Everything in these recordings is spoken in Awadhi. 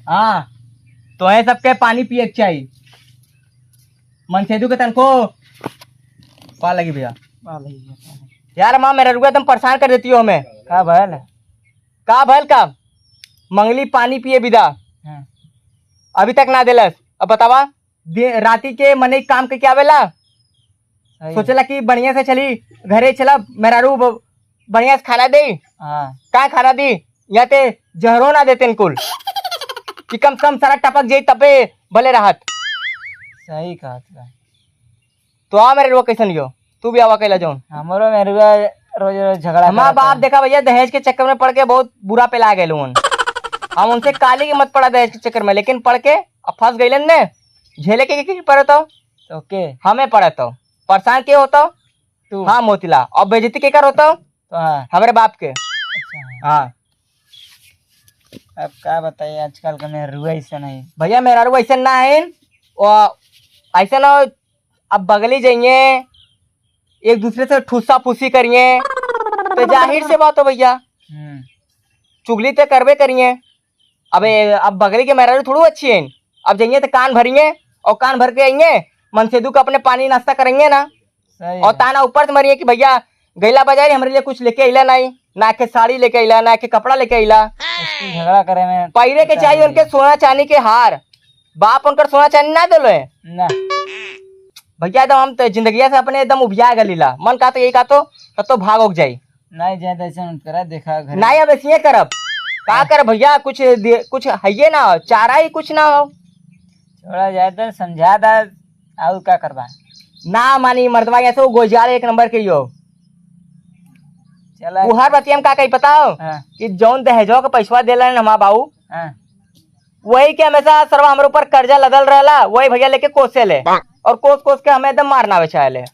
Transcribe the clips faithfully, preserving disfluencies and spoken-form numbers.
हाँ, तो है सबके पानी पिए के चाहिए। मनसेदू के तनको पा लगी भैया। पा लगी भैया, पा लगी। यार, हमार मेहररुआ एकदम परेशान कर देती हो हमें। का भयल? का भयल का? मंगली पानी पिए बिदा। हाँ। अभी तक ना देलस। अब बतावा, दे-, राती के मने काम के क्या बेला? सही। सोचेला कि बढ़िया से चली, घरे चला, मेहरारू ब-, बढ़िया से खाना दे। हाँ। का खाना दी? या ते जहरो ना देते कुल। कि कम से कम सारा टपक जाई तबे भले रहत। सही कहत बा। तो आ मेहररुआ कैसन यो? तू भी आवा कैला जौन। हमरो मेहररुआ रोज रोज झगड़ा हमार करत बाप है। देखा भैया, दहेज के चक्कर में पड़ के बहुत बुरा पेला गए लोगन। हम उनसे काली की मत पड़ा दहेज के चक्कर में, लेकिन पड़ के अब फंस गइलन ने। झेले के, के, के पड़त हो? तो के? हमें पड़त हो। परेशान के होत हो? तू। हाँ मोतीला। अब बेइज्जती के कर होत हो? तो हाँ। हमरे बाप के। अच्छा। हाँ। अब का बताई, आजकल का मेहररुआ ऐसा नहीं। भैया, मेहरारू ऐसा ना है। वो ऐसा ना हो, अब बगली जाइए, एक दूसरे से ठुस्सा फुस्सी करिए, तो जाहिर से बात हो भैया, हम्म। चुगली तो करबे करिए। अब ए-, अब बगली के मेहरारू थोड़ू अच्छी है। अब जाइए तो कान भरिए और कान भर के आइए, मनसेदू का अपने पानी नाश्ता करेंगे ना। सही और है। ताना ऊपर से मारिए कि भैया, गैला बाजारी हमरे लिए कुछ लेके अइला नहीं, ना के साड़ी लेके अइला, ना के कपड़ा लेके अइला। उसकी झगड़ा करे में पहिरे के कुछ चाहिए नहीं। उनके सोना चांदी के हार, बाप उनकर सोना चांदी ना देलो है। ना। भैया, एकदम हम तो जिंदगिया से अपने एकदम उबिया गलीला। मन का तो यही का तो, कब तो भाग उग जाई। नहीं जाए तो ऐसे मत करा, देखा घर। नहीं, अब ऐसे ही करब। का हाँ। कर भैया, कुछ दे-, कुछ है ये ना हो, चारा ही कुछ ना हो। छोड़ा जाए तो समझा दा, और का करबा? ना मानी मर्दवा, ऐसे वो गोजाल एक नंबर के यो। चला। वो हर बतिया में का कही पता हो? हाँ। कि जौन दहेजवा के पैसवा देलन हमार बाऊ, हाँ। वही के हमेशा सरवा हमरे ऊपर कर्जा लदल रहला, वही भैया लेके कोसे ले। और कोस कोस के हमें एकदम मारना बेचाए ले।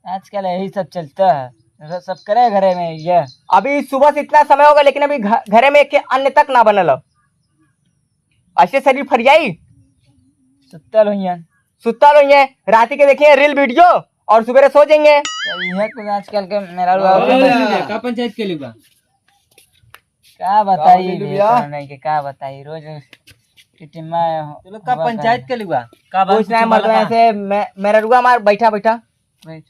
आजकल यही सब चलता है, सब करे घरे में ये। अभी सुबह से इतना समय हो गया, लेकिन अभी घ-, घरे में एक अन्न तक ना बनल हो। ऐसे शरीर फरियाई। सुत्तल हुई है। सुत्तल हुई है। राती के देखिए reel video और सुबेरे सो जाइए। तो यह कुल आजकल के मेहरारू अरे, अरे, अरे, का पंचायत के लिए बा? का बताई का बोले रे, भैया? तोहने के का बताई, रोज टिटिमा चलो, का हुआ पंचायत करे। के लिए बा? का बात कुछ कुछ ना, मतलब बोला? ऐसे मे-, मेहररुआ मार बैठा बैठा। बैठ।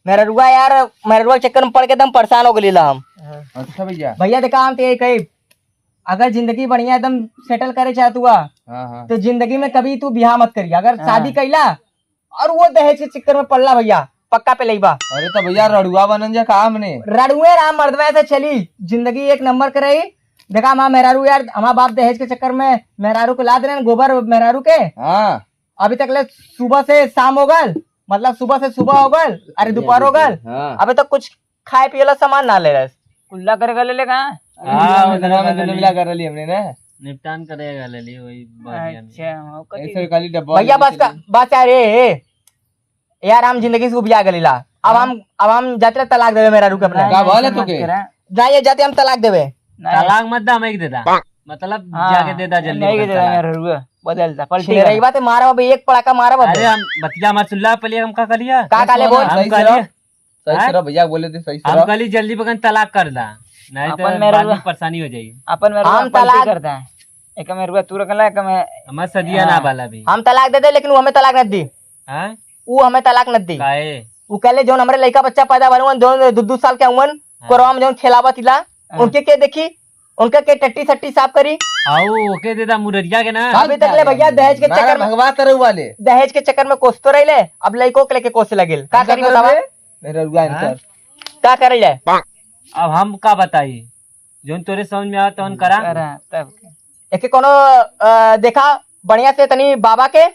मेहररुआ यार, मेहररुआ के चक्कर में पड़ के एकदम परेशान हो गइला हम। हाँ। अच्छा भैया। भैया देखा, हम तो यही कही, अगर जिंदगी बढ़िया एकदम settle करे चाहत हुआ, हाँ, हाँ। तो जिंदगी में कभी तू बियाह मत करिया। अगर हाँ। शादी कैला और वो दहेज के चक्कर में पड़ला भैया, पक्का पेलइबा। अरे तो भैया, रड़ुआ बनन जा का हमने? रड़ुए राम मर्दवा से चली, जिंदगी एक नंबर के रही। देखा, हमार मेहरारू यार, हमार बाप दहेज के चक्कर में मेहरारू को लाद रहे हैं, गोबर मेहरारू के। हाँ। अभी तक ले सुबह से शाम हो गल, मतलब सुबह से सुबह हो गल, अरे दोपहर हो गल, हाँ। अबे तक कुछ खाए पिए ला सामान ना ले रहे। कुल्ला करे गले ले कहाँ? हाँ, हाँ, उधर उधर में उधर मिला उधर कर रही हमने ना। निपटान करे गले ले वही बगिया में। अच्छा, हाँ, कथी? ऐसे खाली डब्बा भैया, लेके बस का, चली। बस यार, ए, ए। यार, हम जिंदगी से उबिया गलीला। अब हाँ। हम, अब हम जाते तलाक देवे मेहरारू के अपने। नहीं, का नहीं, बोले ऐसे तो मत के? करा। जाइए, जाते हम तलाक देवे। नहीं। तलाक मत दा, हम एक दे दा। मतलब, हाँ, जाके दे दा जल्दी नहीं पकड़ दे दा तलाक। मेहररुआ, बदल दा, पलटी ठीक है, कर। रही बात है, मारा अभी एक पड़ाका मारा अबे। अरे, हम बतिया मत सुन ला, पहले हम का करिया? का काले बोल? हम सही से कालिया? रहो। सही से हाँ? रहो भैया, बोले थे सही से हम रहो। काली जल्दी बगन तलाक कर दा, नहीं तो अपन मेरे बाद में हुआ। परेशानी हो जाई। अपन मेरे हुआ हम पलटी तलाक कर दा। एक मेरे हुआ तू रख ला, एक मैं हमार सदिया ना हाँ। बाला भी। हम तलाक दे दे, लेकिन वो हमें तलाक न दी। हाँ? वो हमें तलाक न दी। काहे? वो कहले, "जौन हमरे लइका बच्चा पैदा भले हुअन, जौन दू, दू साल के हुअन, हाँ। कोरवा में जौन खेलावत इला, हाँ। उनके के देखी?" उनका के टट्टी सट्टी साफ करी? आओ, ओके दे दा मुररिया के ना। अभी तक ले भैया दहेज के मारा चक्कर में, भगवा तरु वाले। दहेज के चक्कर में कोसतो रहिले, अब लइको के लेके कोसे लगिल। का हम का करी करब बतावा? रे? मेरा रुआ हाँ? इनकर। का करे ले? अब हम का बताई? जौन तोरे समझ में आवा तौन करा। करा, तब के। एके कोनो, अ, देखा बढ़िया से तनी बाबा के,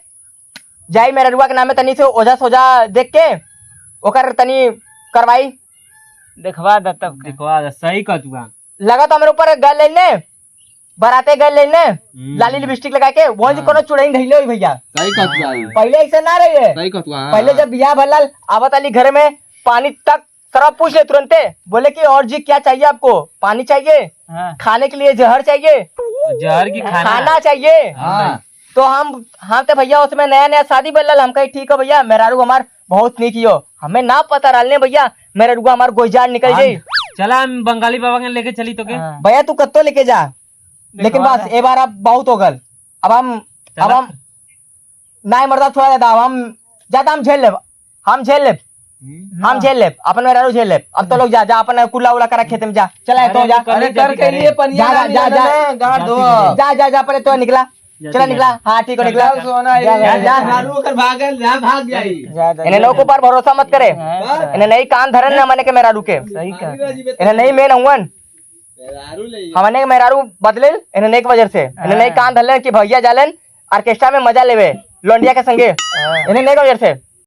जाई मेहररुआ के नामे तनी से ओझा सोझा देख के ओकर तनी करवाई। देखवा द तब के। देखवा द, सही कहत बा। लगा तो हमरे ऊपर गल लेने, बराते गल लेने, हम्म। लाली लिपस्टिक लगा के, वहाँ से हाँ। कोनो चुड़ैल धइले होई भैया। सही कहत बा। पहले ऐसे ना रहे। सही कहत बा, हाँ, पहले हाँ। जब बियाह भरल, आवत आली घर में, पानी तक सरवा पूछ ले तुरंते, बोले कि "और जी क्या चाहिए आपको? पानी चाहिए? हाँ। खाने के लिए जहर चाहिए? जहर की खाना? खाना चाहिए?" हाँ। तो हम, हम तो भैया उसमें नया नया शादी भरल, हम कही, "ठीक है भैया, मेहरारू हमार बहुत नीक हो।" हमें ना पता रहल ने भैया, मेहरारू हमार गोइजार निकल हाँ। जाई। चला, हम बंगाली बाबा के लेके चली तो के। हाँ। भैया, तू कत्तो लेके जा, लेकिन बस, ए बार अब बहुत हो गल। अब हम, अब हम, नाहीं मर्दा, थोड़ा ज्यादा, अब हम ज्यादा हम झेल लेब, हम झेल लेब, हम झेल लेब, अपन मेहरारू झेल लेब। अब तो लोग जा, जा अपन कुल्ला उल्ला करा खेत में, जा, चला तो जा। अरे करके लिए पनिया जा, जा, जा, जा। जा, जा, जा, पहले तो निकला, चला निकला। हाँ, ठीक हो, निकला। चल सोना, जा, ये जा, जा। मेहरारू ओकर भागल, जा, भाग जाई। इन्हें लोग ऊपर भरोसा मत करे। इन्हें नहीं कान धरन ना मने के मेहरारू के। सही कहा। इन्हें नहीं मेन हुवन। हमने के मेहरारू बदले, इन्हें नहीं के वजह से। इन्हें नहीं कान धरले कि भैया जालन ऑर्केस्ट्रा में मजा लेवे लौंडिया के संगे। इन्हें नहीं के वजह से।